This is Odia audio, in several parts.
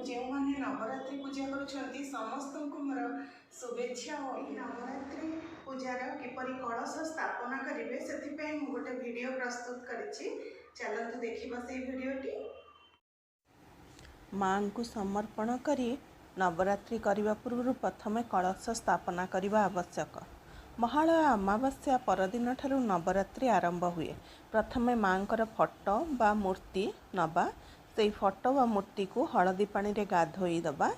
ଯେଉଁମାନେ ନବରାତ୍ରି ପୂଜା କରୁଛନ୍ତି, ସମସ୍ତଙ୍କୁ ମୋର ଶୁଭେଚ୍ଛା। ଓ ଏହି ନବରାତ୍ରି ପୂଜାର କିପରି କଳସ ସ୍ଥାପନା କରିବେ, ସେଥିପାଇଁ ମୁଁ ଗୋଟେ ଭିଡ଼ିଓ ପ୍ରସ୍ତୁତ କରିଛି। ଚାଲନ୍ତୁ ଦେଖିବା ସେଇ ଭିଡ଼ିଓଟି। ମାଆଙ୍କୁ ସମର୍ପଣ କରି ନବରାତ୍ରି କରିବା ପୂର୍ବରୁ ପ୍ରଥମେ କଳସ ସ୍ଥାପନା କରିବା ଆବଶ୍ୟକ। ମହାଳୟ ଅମାବାସ୍ୟା ପରଦିନଠାରୁ ନବରାତ୍ରି ଆରମ୍ଭ ହୁଏ। ପ୍ରଥମେ ମାଆଙ୍କର ଫଟୋ ବା ମୂର୍ତ୍ତି ନେବା। ସେଇ ଫଟୋ ବା ମୂର୍ତ୍ତିକୁ ହଳଦୀ ପାଣିରେ ଗାଧୋଇ ଦେବା।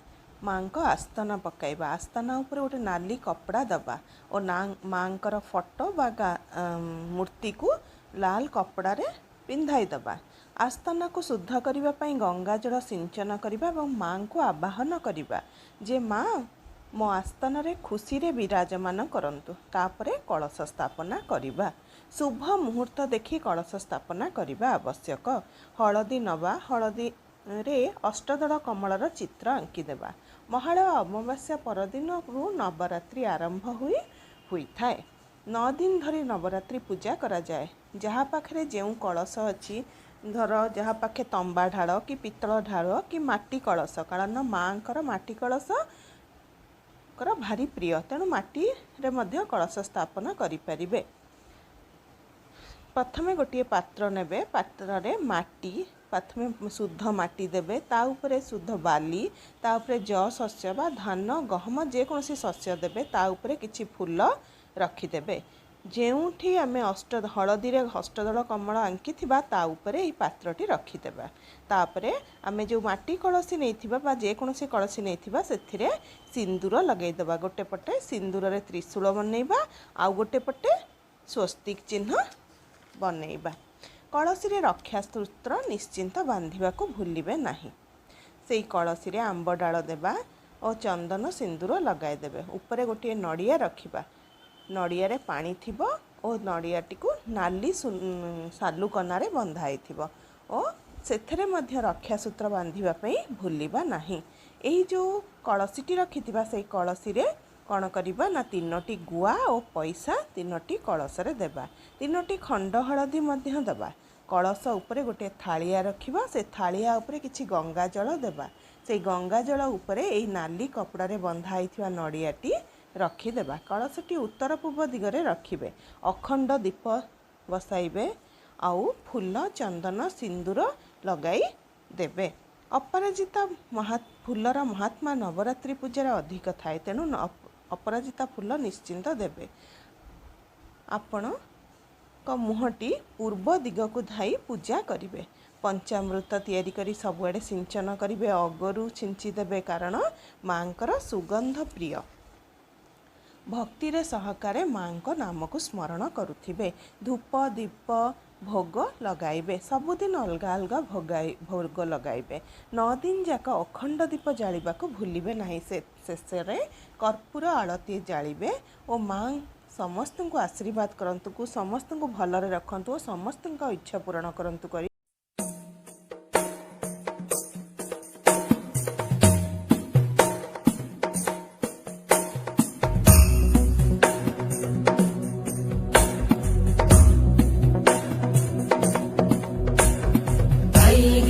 ମାଆଙ୍କ ଆସ୍ତନ ପକାଇବା। ଆସ୍ତନ ଉପରେ ଗୋଟେ ନାଲି କପଡ଼ା ଦେବା ଓ ମାଆଙ୍କର ଫଟୋ ବା ମୂର୍ତ୍ତିକୁ ଲାଲ କପଡ଼ାରେ ପିନ୍ଧାଇ ଦେବା। ଆସ୍ତନକୁ ଶୁଦ୍ଧ କରିବା ପାଇଁ ଗଙ୍ଗାଜଳ ସିଞ୍ଚନ କରିବା ଏବଂ ମାଆଙ୍କୁ ଆବାହନ କରିବା ଯେ ମା, ମୋ ଆସ୍ତନରେ ଖୁସିରେ ବିରାଜମାନ କରନ୍ତୁ। ତାପରେ କଳସ ସ୍ଥାପନା କରିବା। ଶୁଭ ମୁହୂର୍ତ୍ତ ଦେଖି କଳସ ସ୍ଥାପନା କରିବା ଆବଶ୍ୟକ। ହଳଦୀ ନେବା। ହଳଦୀରେ ଅଷ୍ଟଦଳ କମଳର ଚିତ୍ର ଆଙ୍କିଦେବା। ମହାଳୟ ଅମାବାସ୍ୟା ପରଦିନରୁ ନବରାତ୍ରି ଆରମ୍ଭ ହୋଇଥାଏ। 9 ଦିନ ଧରି ନବରାତ୍ରି ପୂଜା କରାଯାଏ। ଯାହା ପାଖରେ ଯେଉଁ କଳସ ଅଛି, ଧର ଯାହା ପାଖେ ତମ୍ବା ଢାଳ କି ପିତ୍ତଳ ଢାଳ କି ମାଟି କଳସ, କାରଣ ମାଆଙ୍କର ମାଟି କଳସ ଙ୍କର ଭାରି ପ୍ରିୟ, ତେଣୁ ମାଟିରେ ମଧ୍ୟ କଳସ ସ୍ଥାପନ କରିପାରିବେ। ପ୍ରଥମେ ଗୋଟିଏ ପାତ୍ର ନେବେ। ପାତ୍ରରେ ମାଟି, ପ୍ରଥମେ ଶୁଦ୍ଧ ମାଟି ଦେବେ, ତା ଉପରେ ଶୁଦ୍ଧ ବାଲି, ତା ଉପରେ ଯଅ ଶସ୍ୟ ବା ଧାନ, ଗହମ, ଯେକୌଣସି ଶସ୍ୟ ଦେବେ। ତା ଉପରେ କିଛି ଫୁଲ ରଖିଦେବେ। ଯେଉଁଠି ଆମେ ହଳଦୀରେ ଅଷ୍ଟଦଳ କମଳ ଆଙ୍କିଥିବା, ତା ଉପରେ ଏହି ପାତ୍ରଟି ରଖିଦେବା। ତାପରେ ଆମେ ଯେଉଁ ମାଟି କଳସୀ ନେଇଥିବା ବା ଯେକୌଣସି କଳସୀ ନେଇଥିବା, ସେଥିରେ ସିନ୍ଦୁର ଲଗାଇଦେବା। ଗୋଟେ ପଟେ ସିନ୍ଦୁରରେ ତ୍ରିଶୂଳ ବନେଇବା, ଆଉ ଗୋଟେ ପଟେ ସ୍ୱସ୍ତିକ ଚିହ୍ନ ବନେଇବା। କଳସୀରେ ରକ୍ଷା ସୂତ୍ର ନିଶ୍ଚିନ୍ତ ବାନ୍ଧିବାକୁ ଭୁଲିବେ ନାହିଁ। ସେଇ କଳସୀରେ ଆମ୍ବ ଡାଳ ଦେବା ଓ ଚନ୍ଦନ ସିନ୍ଦୁର ଲଗାଇଦେବେ। ଉପରେ ଗୋଟିଏ ନଡ଼ିଆ ରଖିବା। ନଡ଼ିଆରେ ପାଣି ଥିବ ଓ ନଡ଼ିଆଟିକୁ ନାଲି ସାଲୁ କନାରେ ବନ୍ଧା ହେଇଥିବ ଓ ସେଥିରେ ମଧ୍ୟ ରକ୍ଷାସୂତ୍ର ବାନ୍ଧିବା ପାଇଁ ଭୁଲିବା ନାହିଁ। ଏଇ ଯେଉଁ କଳସୀଟି ରଖିଥିବା, ସେଇ କଳସୀରେ କ'ଣ କରିବା ନା ତିନୋଟି ଗୁଆ ଓ ପଇସା ତିନୋଟି କଳସରେ ଦେବା। ତିନୋଟି ଖଣ୍ଡ ହଳଦୀ ମଧ୍ୟ ଦେବା। କଳସ ଉପରେ ଗୋଟିଏ ଥାଳିଆ ରଖିବା। ସେ ଥାଳିଆ ଉପରେ କିଛି ଗଙ୍ଗା ଜଳ ଦେବା। ସେଇ ଗଙ୍ଗା ଜଳ ଉପରେ ଏଇ ନାଲି କପଡ଼ାରେ ବନ୍ଧା ହେଇଥିବା ନଡ଼ିଆଟି ରଖିଦେବା। କଳସଟି ଉତ୍ତର ପୂର୍ବ ଦିଗରେ ରଖିବେ। ଅଖଣ୍ଡ ଦୀପ ବସାଇବେ ଆଉ ଫୁଲ, ଚନ୍ଦନ, ସିନ୍ଦୁର ଲଗାଇ ଦେବେ। ଅପରାଜିତା ଫୁଲର ମହାତ୍ମା ନବରାତ୍ରି ପୂଜାରେ ଅଧିକ ଥାଏ, ତେଣୁ ଅପରାଜିତା ଫୁଲ ନିଶ୍ଚିନ୍ତ ଦେବେ। ଆପଣଙ୍କ ମୁହଁଟି ପୂର୍ବ ଦିଗକୁ ଧାଇ ପୂଜା କରିବେ। ପଞ୍ଚାମୃତ ତିଆରି କରି ସବୁଆଡ଼େ ସିଞ୍ଚନ କରିବେ। ଅଗରୁ ଛିଞ୍ଚି ଦେବେ, କାରଣ ମାଆଙ୍କର ସୁଗନ୍ଧ ପ୍ରିୟ। ଭକ୍ତିରେ ସହକାରେ ମାଆଙ୍କ ନାମକୁ ସ୍ମରଣ କରୁଥିବେ। ଧୂପ, ଦୀପ, ଭୋଗ ଲଗାଇବେ। ସବୁଦିନ ଅଲଗା ଅଲଗା ଭୋଗ ଲଗାଇବେ। 9 ଦିନ ଯାକ ଅଖଣ୍ଡ ଦୀପ ଜାଳିବାକୁ ଭୁଲିବେ ନାହିଁ। ସେ ଶେଷରେ କର୍ପୂର ଆଳତି ଜାଳିବେ ଓ ମା ସମସ୍ତଙ୍କୁ ଆଶୀର୍ବାଦ କରନ୍ତୁ, ସମସ୍ତଙ୍କୁ ଭଲରେ ରଖନ୍ତୁ ଓ ସମସ୍ତଙ୍କ ଇଚ୍ଛା ପୂରଣ କରନ୍ତୁ କରି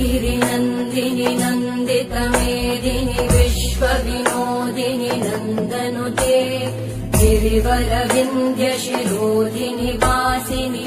गिरिनन्दिनि नन्दितमेदिनि विश्वविनोदिनि नन्दनुते गिरिवरविन्ध्यशिरोधिनि वासिनि।